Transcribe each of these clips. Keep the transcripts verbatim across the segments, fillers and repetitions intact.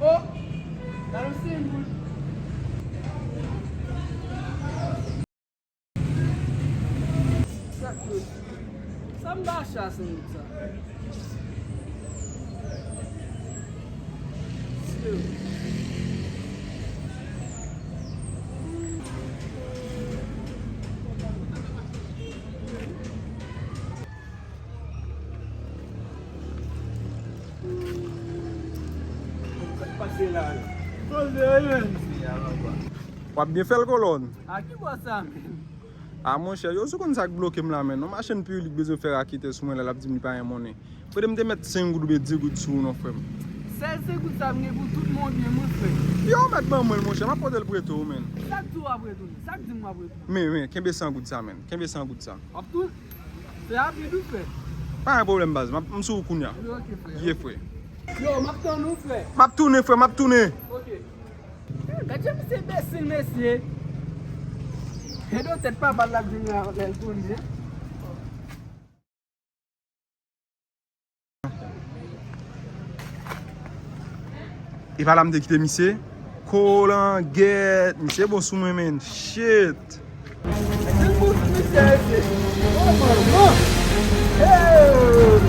Oh! Gade yon senk goud. Sa k goud? Sa m ba achte a senk goud sa? Sa k pase la, non? Koze, men. W ap byen fè l, kolòn. A ki bò sa, men? A, monchè, yo, si w konn sa k bloke m la, men. Non, machann pilik bezwen fè raketè sou mwen la, l ap di m li pa gen monnen. Kote m te mèt senk goud oubyen dis goud sou ou, non, frè m? Sèl senk goud sa m gen pou tout mwen byen, mwen, frè. Yo, mèt ban mwen l, monchè, m ap pote l prete w, men. Sa k di w ap retounen? Sa k di m w ap retounen? Men, men, kenbe san goud sa, men. Kenbe san goud sa. W ap tou-, Se rapid ou, frè. Pa gen pwoblèm, baz. M ap, m sou ou kounya. Ok, frè. Ye, frè. Yo, m ap tann ou, frè. M ap tounen, frè, m ap tounen. Ok. Gad jan misye enbesil, mesye. Gade yon tèt papa l ap vin la, lè l tounen. E pa la m te kite misye. Kolangèt, misye bon sou mwen, men. Shit. Ki bout misye ese? Oh, manman. Hey!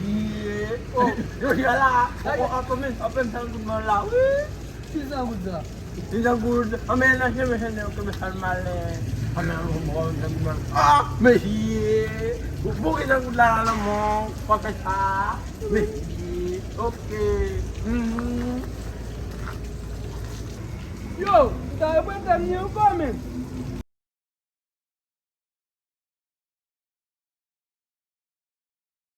Ye, oh, yo, yo la, oh, oh, anpè, anpè, san goud mwen la, wi. Ki san goud sa? Ki san goud? Anmè nan chemen, chemen, yo kenbe san malen. Anmè, anmè, anmè, san goud mwen. Ah, mesye, pou ki san goud la, la, nan mwen, pa fè sa. Mesye, ok. Mhm. Yo, ou ta reprezante m ankò, men.